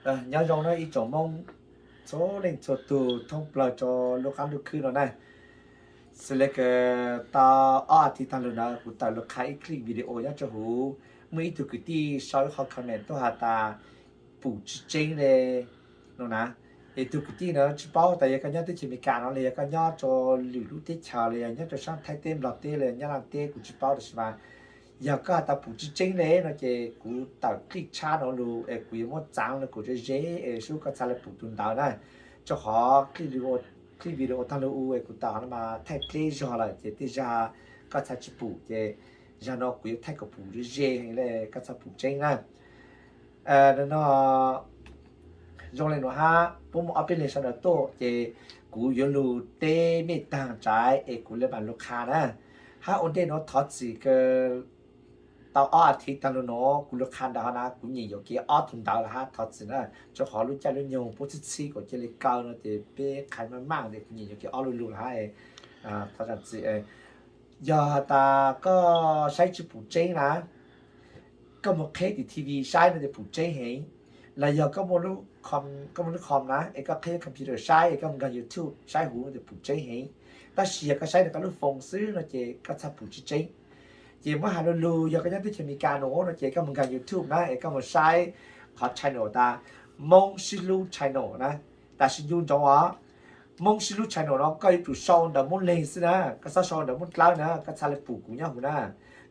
Nyob zoo na ib tsoom Hmoob txhua leej txhua tus thoob plaws rau lub qab ntuj khwb no na. Xws li kws tau ob as thiv taag lug ntawd kuv tawm lug qha ib clip video nyob rau huv, muaj ib tug kwv tij sau ib qho comment tuaj has tas pum tsis tseeb le no na. Es tug kwv tij na tsis paub tas yog koj nyob teb chaws Amelikas no los yog koj nyob rau lwm lub teb chaws los yog nyob rau sab Thaib teb, Nplog teb los yog Nyab Laj teb kuv tsis paub, tab sis mas yog koj has tas pum tsis tseeb le no ces kuv tawm clip tshab no lug es kuv yuav muab txaav lug kuv ze ze es sub koj txhaj le pum tus ntawd na. Rau qhov clip video taag lug u es kuv tawm hov no mas thaij dleb zog lawm ces tej zag koj txhaj tsis pum ces zag no kuv yuav thaij kom pum ze ze heev le koj txhaj pum tseeb na. No zoo le nuav hab, puab muaj ob peb leeg sawv daws tuaj ces kuv yuav lug teb mej taag tsaiv es kuv le maam lug qha na. Hab ua ntej nuav thov txim kws tau ob as thiv taag lug nuav kuv lug qha ntawd hov na kuv nyem yuam kev ob tug ntawd lawm hab thov txim na. Rau qhov lub caij lub nyoog puab txhib txhib kuas cia li kaw no ces peb qha maj maj tes kuv nyem yuam kev ob lu lug lawm hab. Thov txim. Yog has tas koj saib tsis pum tseeb na, koj moog qheb tim T V saib no ces pum tseeb heev. Los yog koj muaj lub com na es koj qheb computer saib es koj moog nkaag YouTube saib huv no ces pum tseeb heev. Tab sis yog koj saib ntawm koj lub phone xwb no ces koj txhaj pum tsis tseeb. Ces muab has lu lug yog koj nyob teb chaws Amelikas nuav no ces koj moog nkaag YouTube na es koj moog saib qhov channel tas Moob Sib Hlub channel na. Tam sis ncu ntsoov os, Moob Sib Hlub channel no koj yuav tsum sau ntawm Moob Leeg xwb na, koj txhob sau ntawm Moob Dlawb na koj txhaj le pum kuv nyob huv na.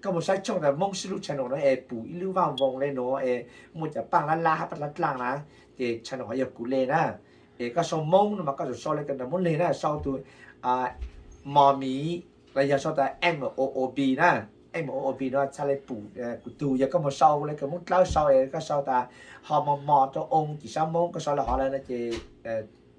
Koj moog saib tshooj ntawm Moob Sib Hlub channel no es pum ib lub vaaj voos le nuav es muaj cov paaj lab lab hab paaj dlaab dlaaj na, ces channel hov yog kuv le na. Es koj sau Moob no mas koj tsum sau le kws ntawm Moob Leeg na, sau tus Mo Mi los yog sau tas M O O B na. M O O B no txhaj le pum kuv tug. Yog koj moog sau le kws Moob Dlawb sau es koj sau tas Ho Mo Mo rau oo cim sab Moob, koj sau le hov lawm no ces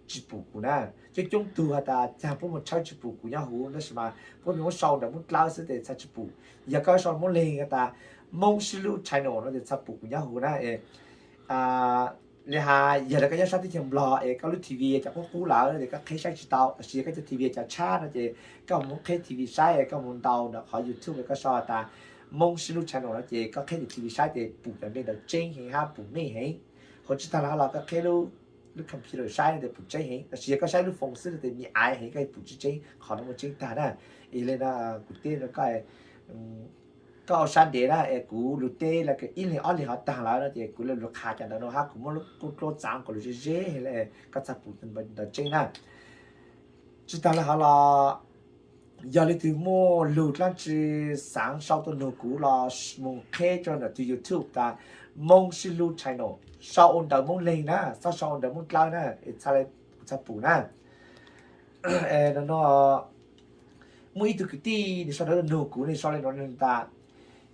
tsis pum kuv na. Coob coob tug has tas caag puab moog tshawb tsis pum kuv nyob huv, tab sis mas puab muab sau ntawm Moob Dlawb xwb tes txhaj tsis pum. Yog koj sau Moob Leeg has tas Moob Sib Hlub channel no tes txhaj pum kuv nyob huv na. Li has yog le koj nyob sab teb chaws Nplog es koj lub T V cov qub qub lawm tes koj qheb saib tsis tau, tab sis yog koj cov T V cov tshab no ces koj moog qheb T V saib, koj moog ntaus ntawm qhov YouTube koj sau has tas Moob Sib Hlub channel no ces koj qheb T V saib tes pum cov me ntawd tseeb heev hab pum mej heev. Ho tsis taag le hov los koj qheb lub computer saib no tes pum tseeb heev, tab sis yog koj saib lub phone xwb no tes me aiv heev koj pum tsis tseeb, qhov no muaj tseeb taag na. Es le no kuv teb rau koj, koj ua sab ntev na es kuv lug teb le kws ib leeg ob leeg hov taag lawm no ces kuv le lug qha cov ntawd no hab kuv muab lub kuj dluab txaav kom lug ze ze le koj txhaj pum ntawd tseeb na. Tsis taag le hov los yog leej twg muaj lug dlaab tsi xaav sau tuaj nug kuv los moog qheb rau ntawm tus YouTube tas Moob Sib Hlub channel, sau ua ntawm Moob Leeg na, txhob sau ua ntawm Moob Dlawb na, es txhaj pum na. No muaj ib tug kwv tij nws sau ntawv nug kuv, nws sau le nuav nws tas,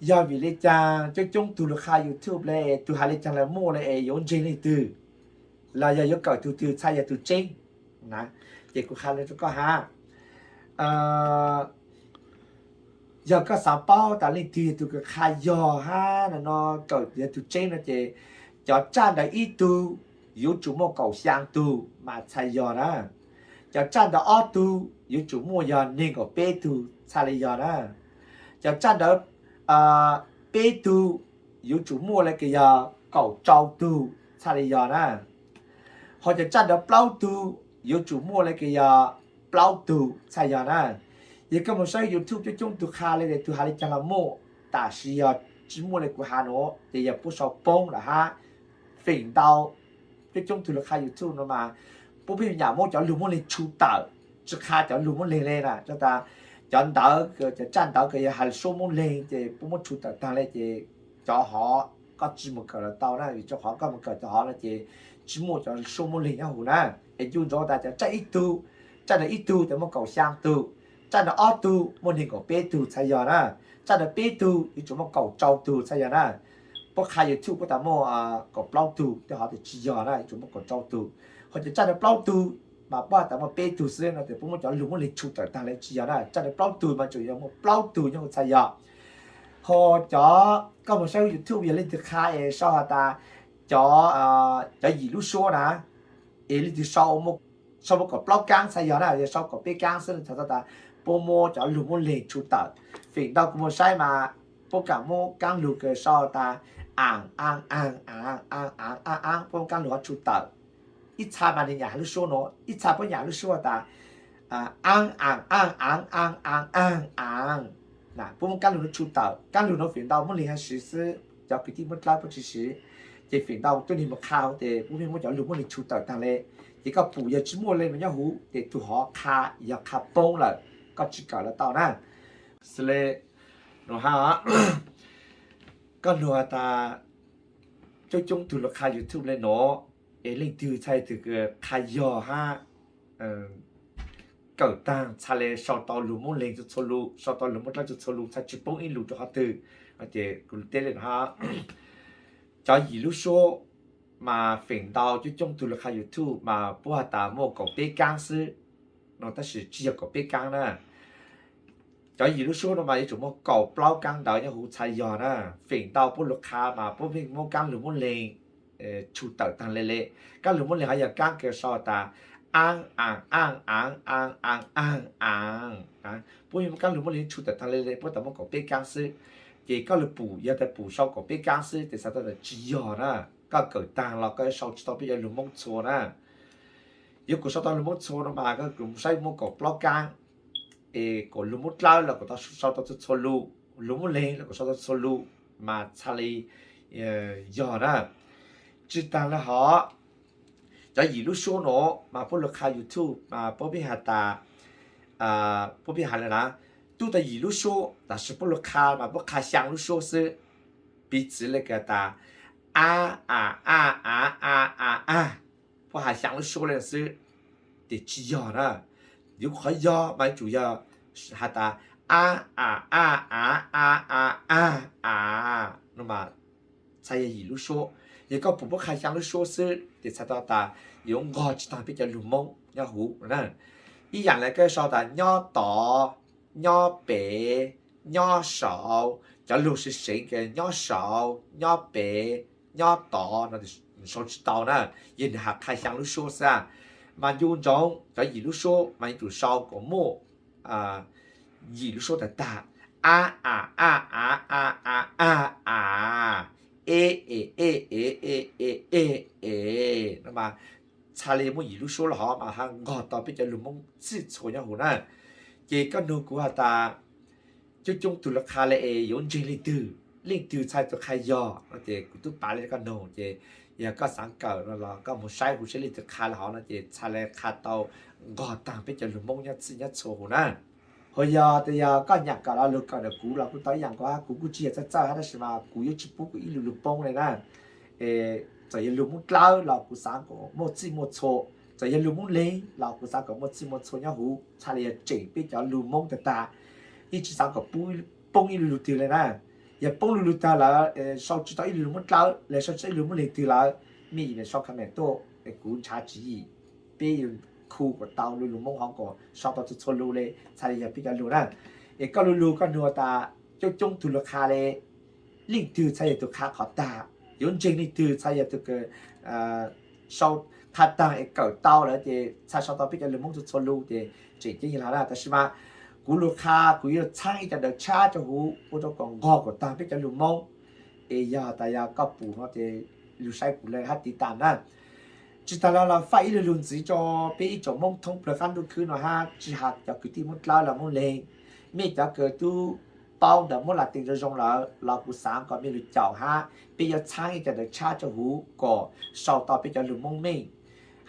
yog vim le caag coob coob tug lug qha YouTube le, tug has le caag lawm muaj le es yuav ntseeg leej twg, los yog yuav kawm tug twg txhaj yog tug tseeb na. Ces kuv qha le rau koj hab, yog koj xaav paub tas leej twg yog tug kws qha yog hab no no kawm yog tug tseeb no ces cov tsaj ntawm ib tug yuav tsum muaj kaum xyaa tug mas txhaj yog na. Cov tsaj ntawm ob tug yuav tsum muaj yog neeg nkaum peb tug txhaj le yog na. Cov tsaj ntawm peb tug yuav tsum muaj le kws yog kaum rau tug txhaj le yog na. Ho cov tsaj ntawm plaub tug yuav tsum muaj le kws yog plaub tug txhaj yog na. Yog koj moog saib YouTube coob coob tug qha le tes tug has le caag los muaj, tam sis yog tsis muaj le kuv has nuav ces yog puab sau poob lawm hab. Feem ntau coob coob tug lug qha YouTube no mas puab pheej yam muab cov lug Moob Leeg tshu tawm, tsis qha cov lug Moob Leeg le na, rau tas cov ntawv, cov tsaj ntawv kws yog has suab Moob Leeg ces puab muab tshu tawm taag le ces cov hov koj tsis moog kawm los tau na, vim rau qhov koj moog kawm cov hov no ces tsis muaj cov suab Moob Leeg nyob huv na. Es ncu ntsoov tas cov tsaj ib tug, tsaj ntawm ib tug tes muaj kaum xyaa tug, tsaj ntawm ob tug muaj neeg nkaum peb tug txhaj yog na, tsaj ntawm peb tug yuav tsum muaj kaum rau tug txhaj yog na. Puab qha YouTube puab tas muaj kaum plaub tug tej hov tes tsis yog na, yuav tsum muaj kaum rau tug. Ho cov tsaj ntawm plaub tug mas puab tas muaj peb tug xwb no tes puab muab cov lug Moob Leeg tshu tawm taag le tsis yog na, tsaj ntawm plaub tug mas tsum yog muaj plaub tug nyob huv txhaj yog. Ho cov koj moog saib huv YouTube yog leej twg qha es sau has tas cov, cov yim lub suab na, es leej twg sau, sau muaj kaum plaub kaab txhaj yog na, yog sau kaum peb kaab xwb no txhais tau tas puab muab cov lug Moob Leeg tshu tawm. Feem ntau kuv moog saib mas puab kaam muab kaab lug kws sau tas aam, aam, aam, aam, aam, aam, aam, aam, puab muab kaab lug hov tshu tawm. Ib txha mas nwg nyam lub suab nuav, ib txha puab nyam lub suab tas aam, aam, aam, aam, aam, aam, aam, aam. Puab muab kaab lug nuav tshu tawm, kaab lug nuav feem ntau Moob Leeg hab siv xwb, cov kwv tij Moob Dlawb puab tsi siv. Ces feem ntau tuab neeg mus qha hov tes puab yeej muab cov lug Moob Leeg tshu tawm taag le. Ces koj pum yog tsi muaj le mas nyob huv tes tug hov qha yog qha poob lawm, koj tsi kawm los tau na. Xws le nuav hab, koj nug has tas coob coob tug lug qha YouTube le nuav, es leej twg txhaj tug qha yog hab kawm taag txhaj le sau tau lug Moob Leeg txhua txhua lug, sau tau lug Moob Dlawb txhua txhua lug, txhaj tsi poob ib lug rua qhov twg. Ces kuv teb le nuav hab, cov yim lub suab mas feem ntau coob coob tug lug qha YouTube mas puab has tas muaj kaum peb kaab xwb no, tab sis tsi yog kaum peb kaab na. Cov yim lub suab nuav mas yuav tsum muaj kaum plaub kaab ntawd nyob huv txhaj yog na. Feem ntau puab lug qha mas puab yeej muab kaab lug Moob Leeg tshu tawm taag le le. Kaab lug Moob Leeg hov yog kaab kws sau tas aab, aam, aaj, aav, aav, aav, aav, aav. Puab yeej muab kaab lug Moob Leeg tshu tawm taag le le, puab tas muaj kaum peb kaab xwb. Ces koj lug pum yog tas pum sau kaum peb kaab xwb tes xav tau tas tsi yog na. Koj kawm taag los koj yuav sau tsi tau peb cov lug Moob txhua na. Yuav kuas sau tau lug Moob txhua no mas koj kuas saib muaj kaum plaub kaab, es kuas lug Moob Dlawb los kuas tau sau tau txhua txhua lug, lug Moob Leeg los kuas sau tau txhua lug, mas txhaj le yog na. Tsi taag le hov, cov yim lub suab nuav mas puab lug qha YouTube mas puab pheej has tas, puab pheej has le na, tub tau yim lub suab tab sis puab lug qha mas puab qha xyaa lub suab xwb. Piv txwv le kws tas a, a, a, a, a, a, a, puab has xyaa lub suab le xwb, tes tsi yog na. Yuav kuas qhov yog mas yuav tsum yog has tas a, a, a, a, a, a, a, a, no mas txhaj yog yim lub suab. Yog koj pum puab qha xyaa lub suab xwb tes txhaj tau tas yuav nqog tsi taag peb cov lug Moob nyob huv na. Ib yaam le koj sau tas nyob tod, nyob pem, nyob saud, cov lug seev seev kws nyob saud, nyob pem, nyob tod no sau tsi tau na, yog nwg has qha xyaa lub suab xwb. Mas ncu ntsoov cov yim lub suab mas yuav tsum sau kuas muaj yim lub suab tag tag, a, a, a, a, a, a, a, a, e, e, e, e, e, e, e, e, no mas txhaj le muaj yim lub suab le hov mas hab nqog tau peb cov lug Moob txhij txhua nyob huv na. Ces koj nug kuv has tas coob coob tug lug qha le es yuav ntseeg leej twg, leej twg txhaj tug qha yog no ces kuv tub pav le koj nug ces yog koj xaav kawm no los koj moog saib huv saib leej twg qha le hov no ces txhaj le qha tau nqog taag peb cov lug Moob nyob txhij nyob txhua huv na. Ho yog tas yog koj nyam kawm lo lug kawm ntawm kuv los kuj tau ib yaam nkaus hab, kuv kuj tsi yog txawj txawj hab tab sis mas kuv yuav tsi pub kuv ib lug lug poob le na. Txawm yog lug Moob Dlawb los kuv xaav kom muaj txhij muaj txhua, txawm yog lug Moob Leeg los kuv xaav kom muaj txhij muaj txhua nyob huv, txhaj le yog tseem peb cov lug Moob tag tag. Yeej tsi xaav kom pub poob ib lug lug twg le na. Yog poob lug lug tag lawm, sau tsi tau ib lug lug Moob Dlawb los sau tsi tau ib lug Moob Leeg twg lawm, mej sau comment tuaj, kuv nrhav tswv yim, peb yuav khu kom tau lug lug Moob hov kom sau tau txhua txhua lug le txhaj le yog peb cov lug na. Es koj lug lug koj nug tas coob coob tug lug qha le, leej twg txhaj yog tug qha qhov tag, yuav ntseeg leej twg txhaj yog tug kws sau qha taag es kawm tau lawm ces txhaj sau tau peb cov lug Moob txhua txhua lug ces tseem ceeb yog lawm na. Tab sis mas kuv lug qha kuv yuav txhaab ib co ntawv tshab rua huv ua rua kom nqog kom taag peb cov lug Moob. Es yog tas yog koj pum no ces lug saib kuv le hab tiv tam na. Tsi taag le los faij ib lug lug ntxiv rua peb ib tsoom Moob thoob plawg qaab ntuj khwb no hab tsi has cov kwv tij Moob Dlawb los Moob Leeg. Mej cov kws tub paub ntawv Moob Latin zoo zoo lawm los kuv xaav kom mej lug caum hab peb yuav txhaab ib co ntawv tshab rua huv kom sau tau peb cov lug Moob meej.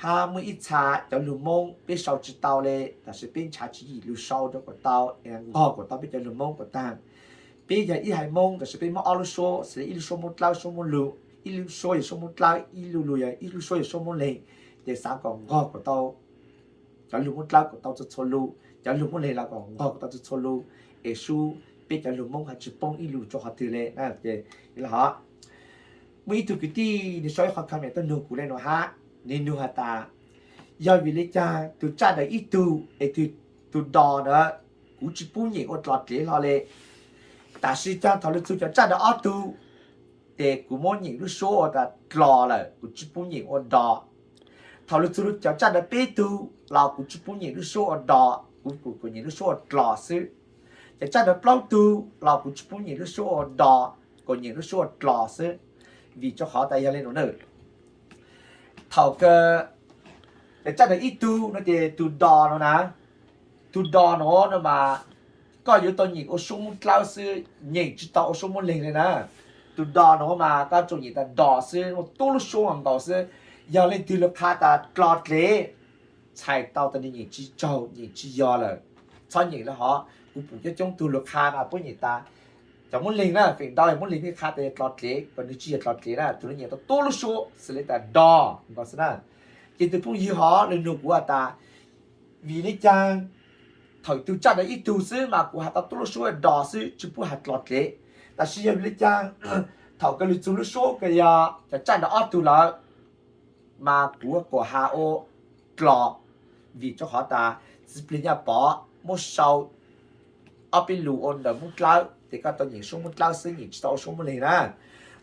Hab muaj ib txha cov lug Moob peb sau tsi tau le, tab sis peb nrhav tswv yim lug sau rua kom tau, nqog kom tau peb cov lug Moob kom taag. Peb yog ib haiv Moob tab sis peb muab ob lub suab, xws le ib lub suab Moob Dlawb, suab Moob Lug, ib lub suab yog suab Moob Dlawb, ib lub lug yog ib lub suab yog suab Moob Leeg, ces xaav kom nqog kom tau cov lug Moob Dlawb kom tau txhua txhua lug, cov lug Moob Leeg los kom nqog kom tau txhua txhua lug, es sub peb cov lug Moob hab tsi poob ib lug rua qhov twg le. Ces hov muaj ib tug kwv tij nwg sau ib qho comment tuaj nug kuv le nuav hab, nwg nug has tas yog vim le caag tug tsaj ntawm ib tug es tug, tug dos ntawd kuv tsi pub nyeem ua dlos dlev hlo le, tab sis caag thaum lug txug cov tsaj ntawm ob tug, ces kuv muab nyeem lub suab ua tas dlos lawm, kuv tsi pub nyeem ua dos. Thaum lug txug cov tsaj ntawm peb tug los kuv tsi pub nyeem lub suab ua dos, kuv, kuv, kuv nyeem lub suab ua dlos xwb. Cov tsaj ntawm plaub tug los kuv tsi pub nyeem lub suab ua dos, kuv nyeem lub suab ua dlos xwb. Vim rau qhov tas yog li no na, thaum kawg tsaj ntawm ib tug no ces tus dos no na, tus dos no no mas koj yuav tau nyeem ua suab Moob Dlawb xwb, nyeem tsis tau ua suab Moob Leeg li na. Tus dos no mas koj tsuas nyeem tas dos xwb, muaj tub lub suab nkaus xwb. Yog leej twg los qha tas dlo dlev, txhais tau tas nws nyeem tsis tsaug, nyeem tsis yog lawm, txhob nyeem lawm hov. Kuv pum coob coob tug los qha mas puab nyeem tas, cov Moob Leeg na, feem ntau Moob Leeg pheej qha tas yog dlo dlev, kom nws tsis yog dlo dlev na, tus no nyeem tau tub lub suab xws li tas dos nkaus xwb na. Ces tus phooj ywg hov nws nug kuv has tas, vim li cas thaum tus tsaj ntawm ib tug xwb mas kuv has tau tub lub suab dos xwb tsis pub has dlo dlev, tab sis yog vim li cas thaum kawg lug txug lub suab kawg yog cov tsaj ntawm ob tug lawm mas kuv kuj has ua dlo? Vim rau qhov tas Txiv Plig Nyaj Pov muab sau ob peb lus ua ntawm Moob Dlawb, ces koj tau nyeem suab Moob Dlawb xwb, nyeem tsis tau ua suab Moob Leeg na.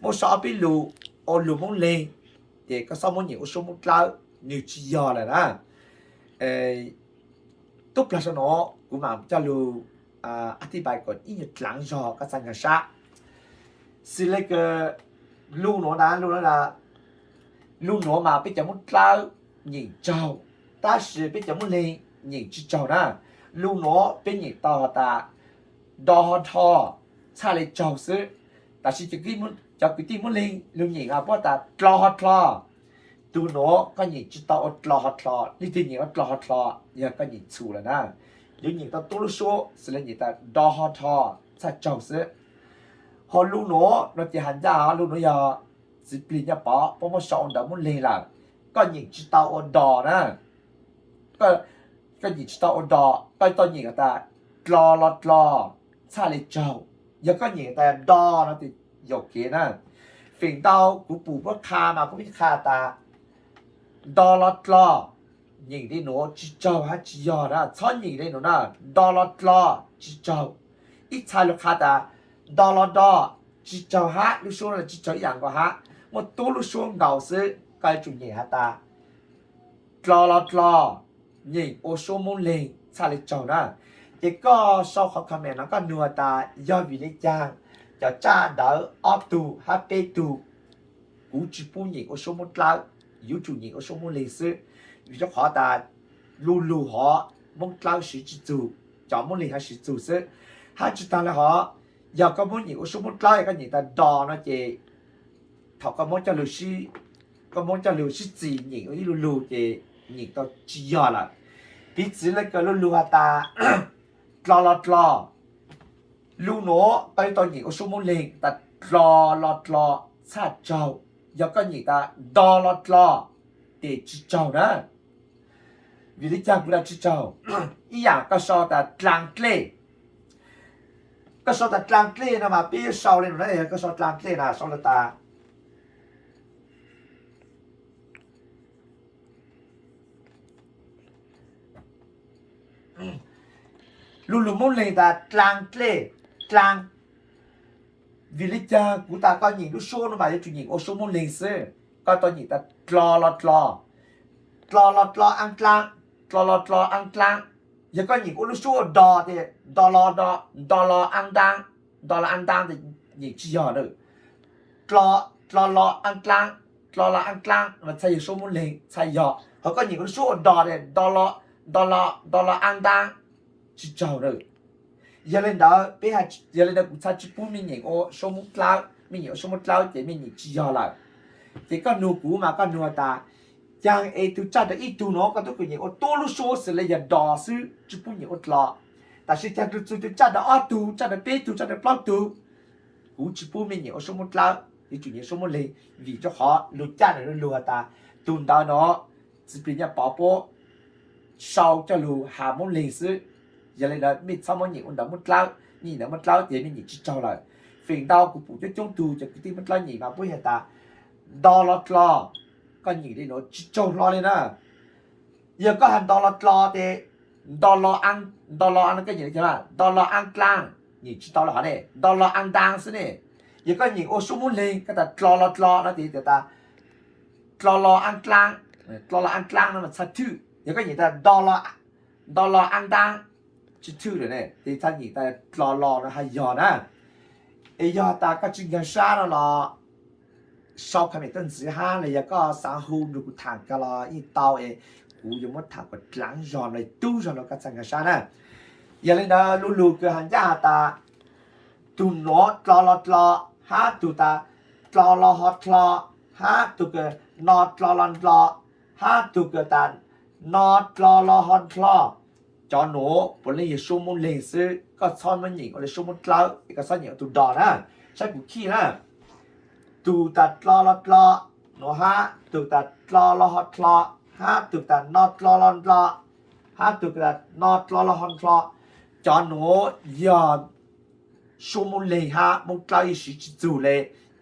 Muab sau ob peb lus ua lus Moob Leeg, ces koj txhob muab nyeem ua suab Moob Dlawb, nws tsis yog lawm na. Tub plag sau no kuv mam coj lug a thib pais kom ib nyuag dlaav zog koj txhaj nkag sab. Xws li kawg lus nuav na, lus nuav na, lus nuav mas peb cov Moob Dlawb nyeem tsaug, tab sis peb cov Moob Leeg nyeem tsis tsaug na. Lus nuav peb nyeem tau has tas do ho dho txhaj le tsaug xwb, tab sis cov kwv tij Moob Leeg lug nyeem mas puab tas dlo ho dlo. Tus nuav koj nyeem tsis tau ua dlo ho dlo, leej twg nyeem ua dlo ho dlo, yog koj nyeem txhum lawm na. Yuav nyeem tau tub lub suab xws li nyeem tas do ho dho txhaj tsaug xwb. Ho lus nuav no ces has ncaj, lus nuav yog Txiv Plig Nyaj Pov puab muab sau ua ntawv Moob Leeg lawm, koj nyeem tsis tau ua do na. Koj nyeem tsis tau ua do, koj tau nyeem tas dlo lo dlo txhaj le tsaug. Yog koj nyeem tas do no ces yaum kev na. Feem ntau kuv pum puab qha mas puab qha tas do lo dlo, nyeem li nuav tsis tsaug hab tsis yog na, txhob nyeem li nuav na. Do lo dlo tsis tsaug. Ib txha lug qha tas do lo do tsis tsaug hab, lub suab no tsis tsaug ib yam nkaus hab, muaj tub lub suab nkaus xwb, koj yuav tsum nyeem has tas dlo lo dlo, nyeem ua suab Moob Leeg txhaj le tsaug na. Ces koj sau qhov comment no koj nug tas yog vim li cas cov tsaj ntawd ob tug hab peb tug kuv tsis pub nyeem ua suab Moob Dlawb, yuav tsum nyeem ua suab Moob Leeg xwb. Vim rau qhov tas lu lug hov Moob Dlawb siv tsis txug, cov Moob Leeg hab siv txug xwb. Hab tsis taag le hov, yog koj muab nyeem ua suab Moob Dlawb, koj nyeem tas do no ces thaum koj muab coj lug sib txis nyeem ua ib lu lug ces nyeem tau tsis yog lawm. Piv txwv le kawg lu lug has tas dlo lo dlo, lu nuav koj yuav tau nyeem ua suab Moob Leeg tas dlo lo dlo txhaj tsaug. Yog koj nyeem tas do lo dlo ces tsis tsaug na. Vim li cas kuv tas tsis tsaug? Ib yam koj sau tas dlaag dlej, koj sau tas dlaag dlej no mas peb yuav sau le nuav na, yog koj sau dlaag dlej na sau le tas lu lug Moob Leeg tas dlaag dlej, dlaag. Vim li cas kuv tas koj nyeem lub suab no mas yuav tsum nyeem ua suab Moob Leeg xwb, koj tau nyeem tas dlo lo dlo, dlo lo dlo aav dlaab, dlo lo dlo aav dlaab. Yog koj nyeem ua lub suab ua do ces do lo, do lo aav dlaab, do lo aav dlaab ces nyeem tsis yog na. Dlo lo aav dlaab, dlo lo aav dlaab mas txhaj yog suab Moob Leeg txhaj yog. Ho koj nyeem ua lub suab ua do ces do lo, do lo, do lo aav dlaab, tsis tsaug na. Yog le ntawd peb, yog le ntawd kuv txhaj tsis pub mej nyeem ua suab Moob Dlawb, mej nyeem ua suab Moob Dlawb ces mej nyeem tsis yog lawm. Ces koj nug kuv mas koj nug tas, caag es tug tsaj ntawm ib tug nuav koj tub kws nyeem ua tub lub suab xws le yog do xwb tsis pub nyeem ua dlo, tab sis caag tug txug tug tsaj ntawm ob tug, tsaj ntawm peb tug, tsaj ntawm plaub tug, kuv tsis pub mej nyeem ua suab Moob Dlawb, yuav tsum nyeem suab Moob Leeg. Vim rau qhov lug caj ntawm lub lug has tas tug ntawd no Txiv Plig Nyaj Pov puab sau coj lug has Moob Leeg xwb. Yog le ntawd mej txhob muab nyeem ua ntawv Moob Dlawb, nyeem ntawv Moob Dlawb ces mej nyeem tsis tsaug lawm. Feem ntau kuv pum coob coob tug cov kwv tij Moob Dlawb nyeem mas puab has tas do lo dlo, koj nyeem li nuav tsis tsaug hlo li na. Yog koj has do lo dlo ces do lo, do lo, koj nyeem li cas, do lo aav dlaab, nyeem tsis tau le hov ne, do lo aav dlaab xwb ne. Yog koj nyeem ua suab Moob Leeg koj tas dlo lo dlo no ces tas dlo lo aav dlaab, dlo lo aav dlaab no mas txhaj thwm. Yog koj nyeem tas do lo aav dlaab, tsis thwm lawm ne, ces txhaj nyeem tas dlo lo no haj yog na. Es yog tas koj tsis nkag sab no los sau comment tuaj ntxiv hab los yog koj xav hu nrug kuv tham kag los yeej tau es kuv yuav muab tham kom dlaav zog los tub zog rau koj txhaj nkag sab na. Yog li ntawd lub lug kws has ncaj has tas tug nuav dlo lo dlo, hab tug tas dlo lo ho dlo, hab tug kws no dlo lo dlo, hab tug kws tas no dlo lo ho dlo. Cov nuav puav leej yog suab Moob Leeg xwb, koj txhob muab nyeem ua le suab Moob Dlawb es koj txhob nyeem ua tug do na. Saib kuv khij na, tug tas dlo lo dlo nuav hab tug tas dlo lo ho dlo, hab tug tas no dlo lo dlo, hab tug tas no dlo lo ho dlo. Cov nuav yog suab Moob Leeg hab Moob Dlawb yeej siv tsi txug le.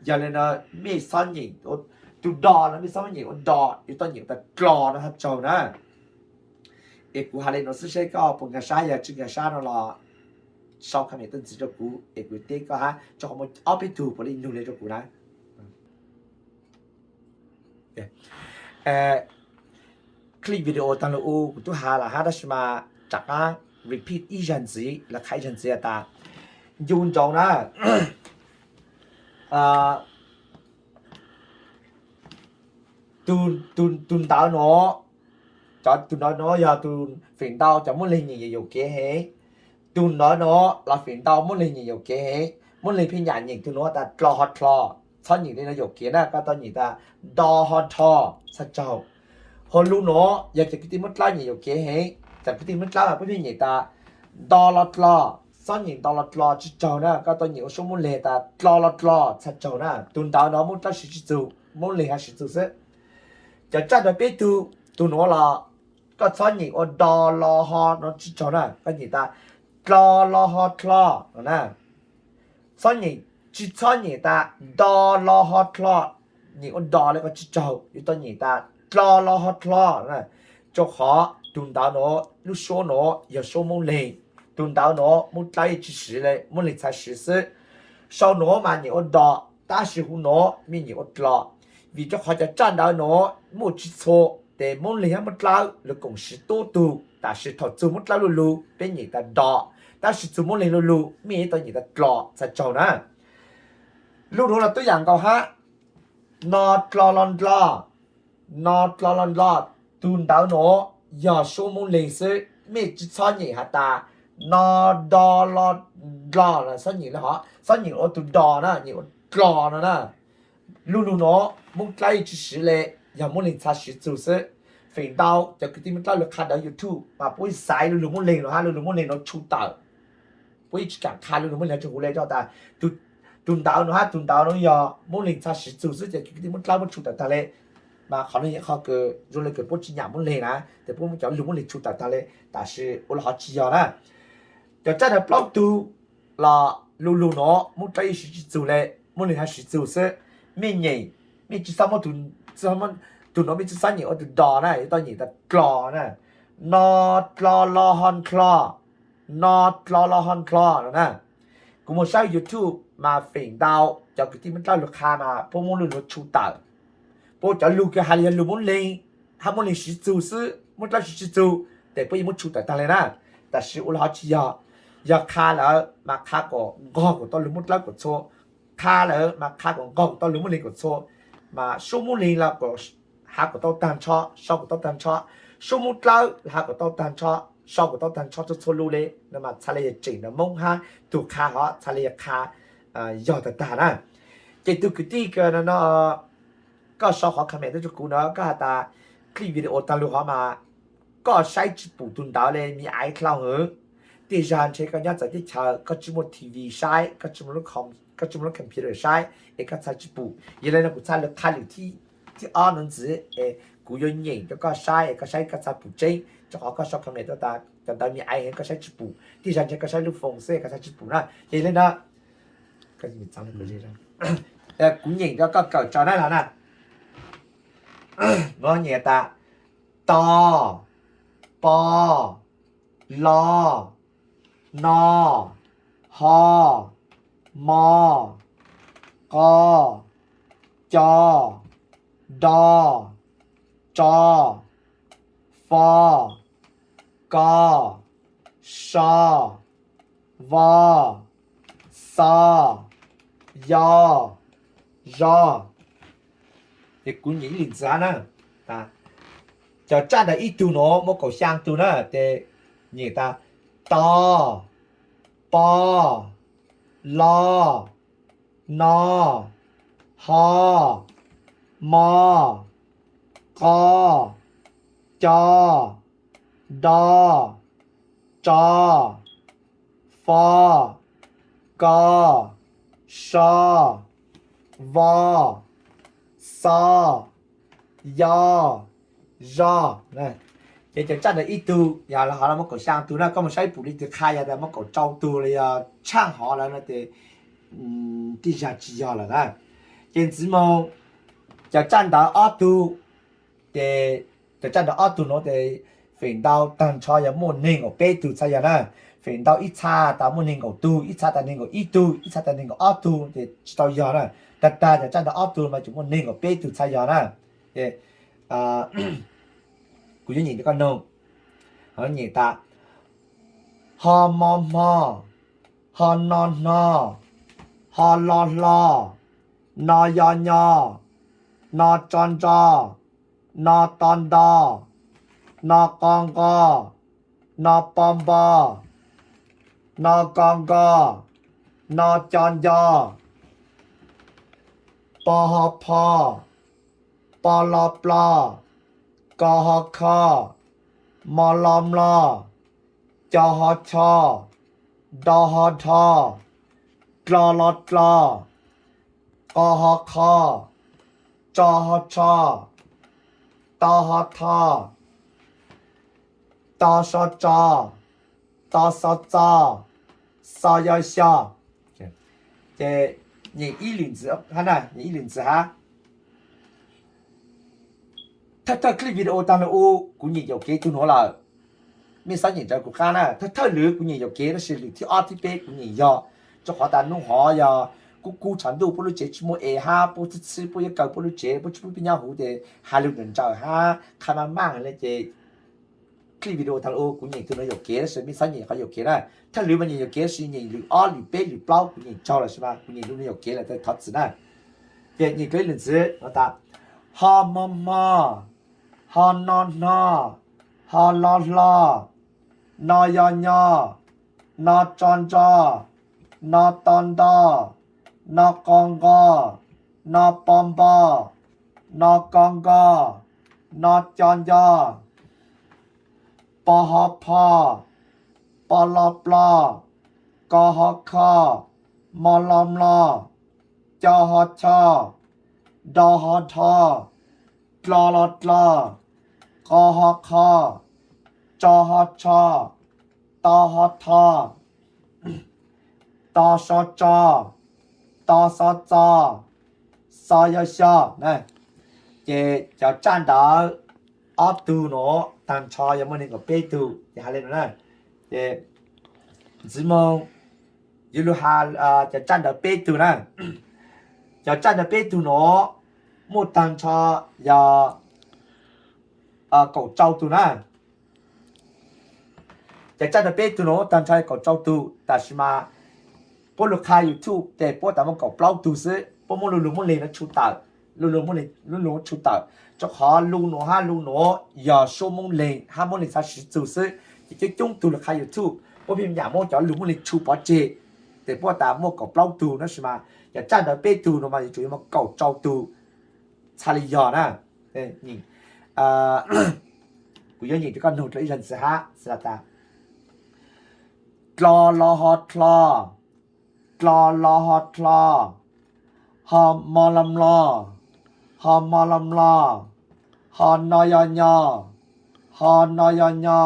Yog le nuav mej txhob nyeem tug do no, mej txhob muab nyeem ua do, yuav tau nyeem tas dlo no txhaj tsaug na. Es kuv has le nuav xwb seb koj puas nkag sab, yog tsi nkag sab no los sau comment tuaj ntxiv rau kuv es kuv teb koj hab, rua qhov muaj ob peb tug puav leej nug le rau kuv na. Clip video taag lug u kuv tub has lawm hab, tab sis mas rov qaab repeat ib zag ntxiv, lawv qha ib zag ntxiv has tas ncu ntsoov na, tug ntawv nuav, cov tug ntawv nuav yog tug feem ntau cov Moob Leeg nyeem yuam kev heev. Tug ntawv nuav los feem ntau Moob Leeg nyeem yuam kev heev. Moob Leeg pheej nyam nyeem tug nuav tas dlo ho dlo, txhob nyeem le nuav yuam kev na, koj tau nyeem tas do ho dho txhaj tsaug. Ho lug nuav yog cov kwv tij Moob Dlawb nyeem yuam kev heev, cov kwv tij Moob Dlawb mas puab pheej nyeem tas do lo dlo, txhob nyeem do lo dlo tsi tsaug na, koj tau nyeem ua suab Moob Leeg tas dlo lo dlo txhaj tsaug na. Tug ntawv nuav Moob Dlawb siv tsi txug, Moob Leeg hab siv txug xwb. Cov tsaj ntawv peb tug, tug nuav los koj txhob nyeem ua do lo ho no tsi tsaug na, koj nyeem tas dlo lo ho dlo no na. Txhob nyeem, tsi txhob nyeem tas do lo ho dlo, nyeem ua do le koj tsi tsaug, yuav tau nyeem tas dlo lo ho dlo na. Rua qhov tug ntawv nuav lub suab nuav yog suab Moob Leeg, tug ntawv nuav Moob Dlawb yeej tsi siv le, Moob Leeg txhaj siv xwb. Sau nuav mas nyeem ua do, tab sis hu nuav mej nyeem ua dlo. Vim rua qhov cov tsaj ntawv nuav muaj tsi txhua, tes Moob Leeg hab Moob Dlawb lug koom siv tub tug, tam sis thaum txug Moob Dlawb lu lug peb nyeem tas do, tab sis txug Moob Leeg lu lug mej yuav tau nyeem tas dlo txhaj tsaug na. Lub nuav los tub yaam nkaus hab, no dlo lo ndlo, no dlo lo ndlo, tug ntawv nuav yog suab Moob Leeg xwb, mej tsi txhob nyeem has tas no do lo ndlo, txhob nyeem le hov, txhob nyeem ua tug do na, nyeem ua dlo no na. Lub lug nuav Moob Dlawb yeej tsi siv le, yog Moob Leeg txhaj siv txug xwb. Feem ntau cov kwv tij Moob Dlawb lug qha ntawv YouTube mas puab xaiv lu lug Moob Leeg nuav hab lu lug Moob Leeg nuav tshu tawm. Puab yeej tsi kaam qha lu lug Moob Leeg tshu hu le rua tas tug ntawv nuav hab tug ntawv nuav yog Moob Leeg txhaj siv txug xwb ces cov kwv tij Moob Dlawb muab tshu tawm taag le. Mas qhov nuav yog qhov kws zoo le kws puab tsi nyam Moob Leeg na, tes puab muab cov lug Moob Leeg tshu tawm taag le, tam sis ua le hov tsi yog na. Cov tsaj ntawv plaub tug los lu lug nuav Moob Dlawb yeej siv tsi txug le, Moob Leeg hab siv txug xwb. Mej nyeem, mej tsi txhob muab tug, tug nuav mej tsi txhob nyeem ua tug do na, yuav tau nyeem tas dlo na. No dlo lo ho ndlo, no dlo lo ho ndlo no na. Kuv moog saib YouTube mas feem ntau cov kwv tij Moob Dlawb lug qha mas puab muab lu nuav tshu tawm. Puab cov lug kws has le yog lug Moob Leeg, hab Moob Leeg siv txug xwb, Moob Dlawb siv tsi txug, tes puab yeej muab tshu tawm taag le na. Tam sis ua le hov tsi yog, yog qha lawm mas qha kom nqog kom tau lug Moob Dlawb kom txhua, qha lawm mas qha kom nqog kom tau lug Moob Leeg kom txhua, mas suab Moob Leeg los kom has kom tau taag nrho, sau kom tau taag nrho, suab Moob Dlawb has kom tau taag nrho, sau kom tau taag nrho txhua txhua lu le no mas txhad le yog tseem ntawm Moob hab tug qha hov txhad le yog qha yog tag tag na. Ces tug kwv tij kws no koj sau qhov comment tuaj rua kuv no, koj has tas clip video taag lug hov mas koj saib tsi pum tug ntawv le, mi aiv dlau hwv. Tej zag ntshe koj nyob txawv teb chaws koj tsi muaj T V saib, koj tsi muaj lub computer saib es koj txhaj tsi pum. Yog le no kuv txhaj le qha lwm thib ob no ntxiv es kuv yuav nyeem rua koj saib es koj saib koj txhaj pum tseeb, rua qhov koj sau comment tuaj tas cov ntawv mi aiv heev koj saib tsi pum. Tej zag ntshe koj saib lub phone xwb koj txhaj tsi pum na. Yog le no kuv nyeem rua koj kawm tso na los na. Nuav nyeem tas to, po, lo, no, ho, mo, qo, co, do, tso, fo, ko, so, vo, xo, yo, zo. Ces kuv nyem ib lwm ntxiv hab na. Cov tsaj ntawm ib tug nuav muaj kaum xyaa tug na, ces nyem tas: to, po, lo, no, ho, mo, qo, co, do, tso, fo, ko, so, vo, xo, yo, zo. Ces cov tsaj ntawm ib tug yog ho muaj kaum xyaa tug na, koj mus saib pum li twg qha yog tas muaj kaum rau tug los yog tshaaj hov lawm no ces tej zag tsis yog lawm na. Ces ntxiv moog cov tsaj ntawm ob tug, ces cov tsaj ntawm ob tug nuav ces feem ntau tag nrho yog muaj neeg nkaum peb tug txhaj yog na. Feem ntau ib txha tas muaj neeg nkaum tug, ib txha tas neeg nkaum ib tug, ib txha tas neeg nkaum ob tug ces tsis tau yog na. Tag tag cov tsaj ntawm ob tug mas tsuas muaj neeg nkaum peb tug txhaj yog na. Ces kuv yuav nyem rau koj noog. Nyem tas: ho mo hmo, ho no hno, ho lo hlo, no yo nyo, no tso ntso, no to nto, no qo nqo, no po npo, no ko nko, no co nco, po ho pho, po lo plo, ko ho kho, mo lo mlo, co ho cho, do ho dho, dlo lo dlo, qo ho qho, tso ho tsho, to ho tho, to so tso, to xo txo, xo yo xyo. Ces nyem ib lwm ntxiv hab na, nyem ib lwm ntxiv hab. Thawj thawj clip video taag lug u kuv nyem yaum kev tug nuav lawm. Mej xob nyem nrug kuv qab na, thawj thawj lwm kuv nyem yaum kev tab sis lwm thib ob thib peb kuv nyem yog, rua qhov tas nub hov yog kub kub tshav ntuj, puab lub tsev tsis muaj es hab puab txhib txhib puab yuav kaw puab lub tsev, puab tsis pub peb nyob huv ces has lug nrawm nrawm hab qha maj maj le ces clip video taag lug u kuv nyem tug nuav yaum kev tab sis mej xob nyem qhov yaum kev na. Thawj lwm mas nyem yaum kev tab sis nyem lwm ob lwm peb lwm plaub kuv nyem tsaug lawm sis mas kuv nyem lub nuav yaum kev lawm, thov txim na. Ces nyem dlua ib lwm ntxiv no tas: ho hmo hmo, ho no hno, ho lo hlo, no yo nyo, no tso ntso, no to nto, no qo nqo, no po npo, no ko nko, no co nco, po ho pho, po lo plo, ko ho kho, mo lo mlo, co ho cho, do ho dho, dlo lo dlo, qo ho qho, tso ho tsho, to ho tho, to so tso, to xo txo, xo yo xyo. Ces cov tsaj ntawd ob tug nuav taag nrho yog muaj neeg nkaum peb tug ces has le nuav na. Ces ntxiv moog yuav lug has cov tsaj ntawm peb tug na. Cov tsaj ntawm peb tug nuav muaj taag nrho yog kaum rau tug na. Cov tsaj ntawm peb tug nuav muaj taag nrho kaum rau tug tab sis mas puab lug qha YouTube ces puab tas muaj kaum plaub tug xwb, puab muab lu lug Moob Leeg nuav tshu tawm, lu lug Moob Leeg tshu tawm, rua qhov lu nuav hab lu nuav yog suab Moob Leeg hab Moob Leeg txhaj siv txug xwb. Ces coob coob tug lug qha YouTube puab pheej nyam muab cov lug Moob Leeg tshu pov tseg, ces puab tas muaj kaum plaub tug na sis mas cov tsaj ntawm peb tug nuav mas yuav tsum yog muaj kaum rau tug txhaj le yog na. Kuv yuav nyem rua koj noog dlua ib zag ntxiv hab, tas dlo lo ho dlo, dlo lo ho dlo, ho mo lo mlo, ho mo lo mlo, ho no yo nyo, ho no yo nyo,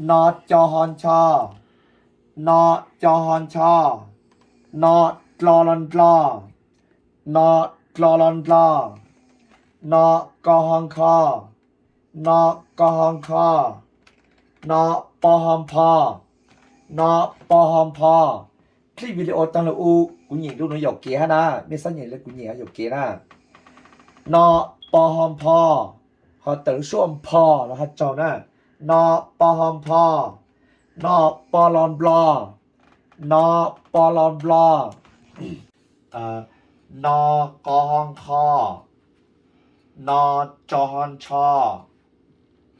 no co ho ncho, no co ho ncho, no dlo lo ndlo, no dlo lo ndlo, no ko ho nkho, no ko ho nkho, no po ho npho, no po ho npho. Clip video taag lug u kuv nyem lub nuav yaum kev hab na, mej xob nyem le kuv nyem yaum kev na. No po ho npho, ho tawm lub suab npho los ho tsaug na. No po ho npho, no po lo nplo, no po lo nplo, No qo ho nqho. No tso ho ntsho.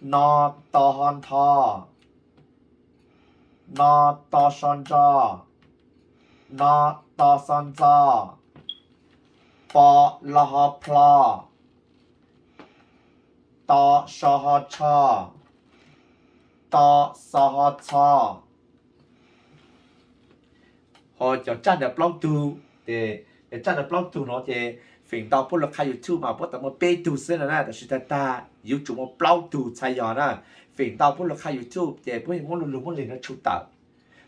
No to ho ntho. No to so ntso. No to xo ntxo. Po lo ho plho. To so ho tsho. To xo ho txho. Ho cov tsaj ntawm plaub tug ces, cov tsaj ntawm plaub tug no ces feem ntau puab lug qha YouTube mas puab tau muaj peb tug xwb no na, tab sis tag tag yuav tsum muaj plaub tug txhais yog na. Feem ntau puab lug qha YouTube ces puab muab lug lug muab lig no tshu tawm.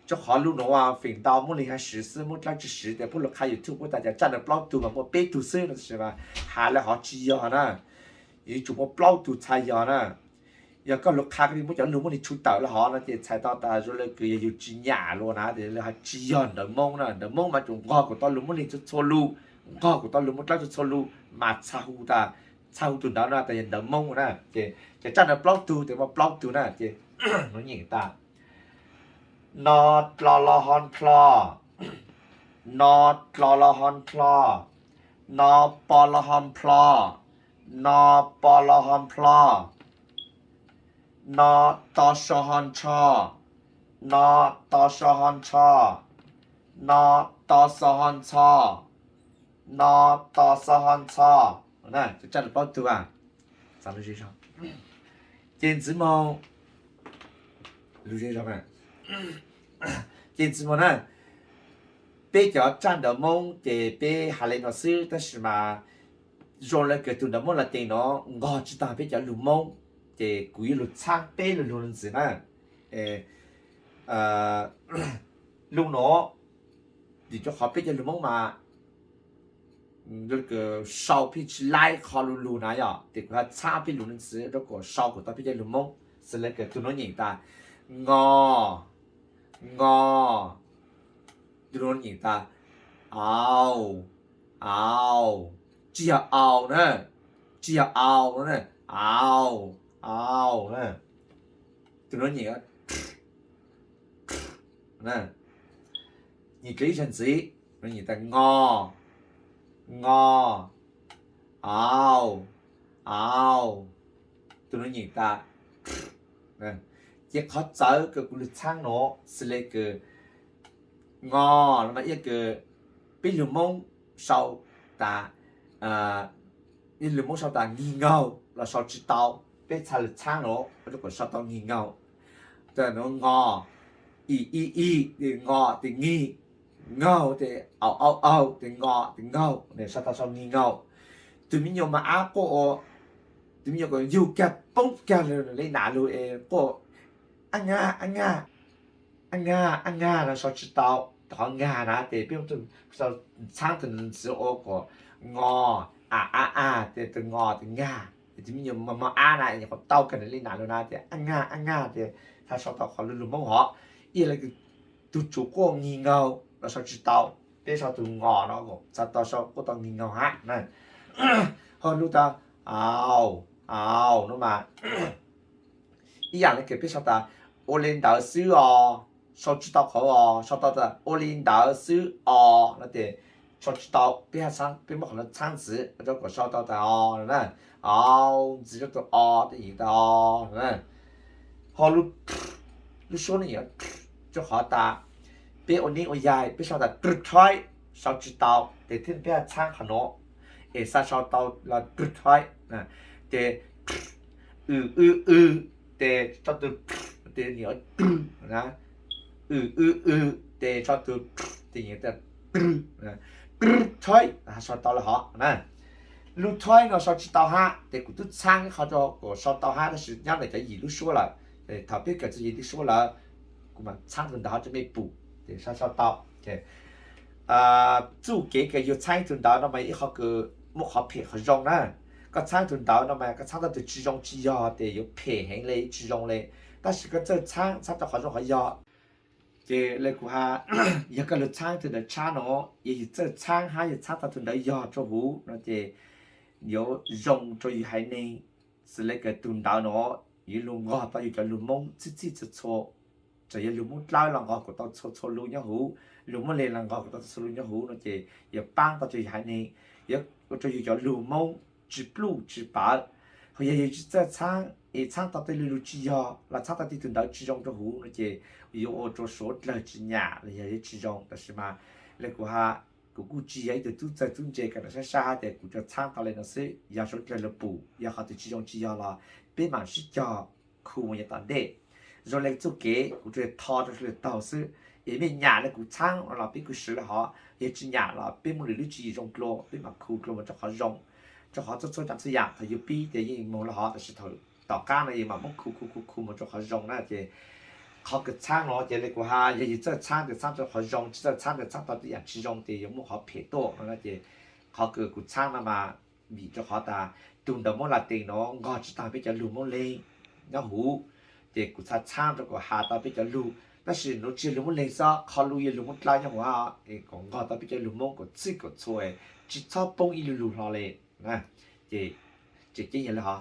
Rua qhov lug nuav feem ntau muab lig hab siv xwb, muab dlaab tsi siv, ces puab lug qha YouTube puab tas cov tsaj ntawm plaub tug mas muaj peb tug xwb no, tab sis mas has le hov tsi yog na. Yuav tsum muaj plaub tug txhais yog na. Yog koj lug qha koj muab cov lug muab lig tshu tawm le hov no ces txhais tau tas zoo le kws yog yug tsi nyam lug na, ces le hov tsi yog ntawv Moob na. Ntawv Moob mas tsum nqog kuas tau lug muab lig txhua txhua lug, nqog kuas tau lug muab dlaab txhua txhua lug mas txhais hu tas, txhais hu tug ntawd no tas yog ntawv Moob na. Ces cov tsaj ntawm plaub tug ces muaj plaub tug na ces nuav nyeem tas no dlo lo ho nplho, no dlo lo ho nplho, no po lo ho nplho, no po lo ho nplho, no to so ho ntsho, no to so ho ntsho, no to xo ho ntxho, no to xo ho ntxho. Cov tsaj ntawm plaub tug, ces ntxiv moog, ces ntxiv moog na, peb cov tsaj ntawv Moob ces peb has le no xwb, tab sis mas zoo le kws tug ntawv Moob Latees no nqog tsi taug peb cov lug Moob, ces kuv yuav lug txhaab peb lug lug ntxiv na. Lug no, vim rua qhov peb cov lug Moob mas sau pheej tsi laib qhov lug lug na yom, ces kuv ho txhaab peb lug ntxiv rua kuas sau kuas tau peb cov lug Moob. Xws le kws tug nuav nyeem tas ngo, ngo, tug nuav nyeem tas au, au, tsi yog au na, tsi yog au na, au, au na. Tug nuav nyeem, nyeem dlua ib zaug ntxiv, nyeem tas ngo, ngo, au, au. Tug nuav nyeem tas, ces qhov txawv kws kuv lug txhaab no, xws le kws ngo no mas ib yam kws peb lug Moob sau tas, ib lug Moob sau tas ngig ngaug los sau tsi tau, peb txhaj lug txhaab no rua kuas sau tau ngig ngaug. Tug nuav ngo, i, i, i, tes ngo, tes ngig, ngaug, tes au, au, au, tes ngo, tes ngaug, sau tau sau ngig ngaug. Tug me nyuam mos ab quaj ua, tug me nyuam kuas yug kag poob kag le nam lug es quaj, a nga, a nga, a nga, a nga no sau tsi tau. Qhov nga na tes peb sau txhaab tug ntxiv ua kuas ngo, a, a, a, tes tug ngo tes nga. Tes tug me nyuam mos ab na nyuam qhuav tau kag nam li nam lug na tes a nga, a nga tes txhaj sau tau qhov lug lug Moob hov. Ib yam le tug tsum quaj ngig ngaug los sau tsi tau, peb sau tug ngo no txhaj tau sau quaj tau ngig ngaug hab na. Ho lug tas au, au no mas ib yam le kws peb sau tas ua le ntawd xwb os, sau tsi tau qhov os, sau tau tas ua le ntawd xwb os no tes sau tsi tau, peb, peb muab qhov no txhaab ntxiv rua kuas sau tau tas o na, au ntxiv rua tug o tes yeej tas o na. Ho lub suab no yeej rua qhov tas peb ua neeb ua yaig peb sau tas kw thoib, sau tsi tau tes thiaj peb txhaab qhov no es xa sau tau los kw thoib. Tes w, w, w, tes sau tug tes nyiam kw na, w, w, w, tes sau tug tes nyiam tas kw, kw thoib, sau tau le hov na. Lub thoib no sau tsi tau hab tes kuv tub txhaab qhov rua kuas sau tau hab, tab sis nyob ntawm cov yim lub suab lawm. Thaum peb kawm txuj yim lub suab lawm, kuv mam txhaab tug ntawv hov rua mej pum tes sau, sau tau. Txuj kev kws yug txhaab tug ntawv no mas ib qhov kws muaj qhov phem qhov zoo na. Koj txhaab tug ntawv no mas koj txhaab tau tug tsi zoo tsi yog tes yuav phem heev le, tsi zoo le. Tab sis koj txawj txhaab, txhaab tau qhov zoo qhov yog. Ces le kuv has, yog koj lug txhaab tug ntawv tshab no, yog yug txawj txhaab hab yug txhaab tau tug ntawv yog rua huv no ces yuav zoo rua yug haiv neeg. Xws le kws tug ntawv no yuav lug nqog tau yug cov lug Moob txhij txhij txhua txhua, txawm yog lug Moob Dlawb los nqog kuas tau txhua txhua lug nyob huv. lug Moob Leeg los nqog kuv tau txhua lug nyob huv no ces yuav paab tau rua yug haiv neeg, yuav ua rua yug cov lug Moob tsi pluj tsi pawv. Ho yog yug tsi txawj txhaab es txhaab tau tej lug lug tsi yog los txhaab tau tej tug ntawv tsi zoo rua huv no ces yuav ua rua suav dlawg tsi nyam los yog yuav tsi zoo. Tab sis mas le kuv has, kuv kuj tsi yog ib tug tub txawg tub ntse kws sab sab hab tias kuv tsuas txhaab tau le no xwb. Yog suav dlawg lug pum, yog qhov twg tsi zoo tsi yog los peb mam sib cog khu moog yav tom ntej. Zoo le txuj kev kuv tsuas tho rua sawv dlawg taug xwb, es mej nyam le kuv txhaab los peb kuj swv le hov, yog tsi nyam los peb muaj lwm lub tswv yim zoo dlua peb mam khu dlua moog rua qhov zoo. Rua qhov txhua txhua tsaam txhua yaam thaum yug pib ces yeej moog le hov, tab sis thaum tom qaab no yug mam muab khu khu khu khu moog rua qhov zoo na. Ces qhov kws txhaab no ces le kuv has, yog yug txawj txhaab ces txhaab tau qhov zoo, tsi txawj txhaab ces txhaab tau tej yaam tsi zoo ces yuav muaj qhov phem tuaj no na. Ces qhov kws kuv txhaab no mas vim rua qhov tas tug ntawv Moob Laj Tees nuav nqog tsi taag peb cov lug Moob Leeg nyob huv, ces kuv txhaj txhaab rua kuas has tau peb cov lug. Tab sis nuav tsi yog lug Moob Leeg xwb, qhov lug yog lug Moob Dlawb nyob huv, es kuas nqog tau peb cov lug Moob kuas txhij kuas txhua, tsi txhob poob ib lug lug hlo le. Ces tseem ceeb yog le hov.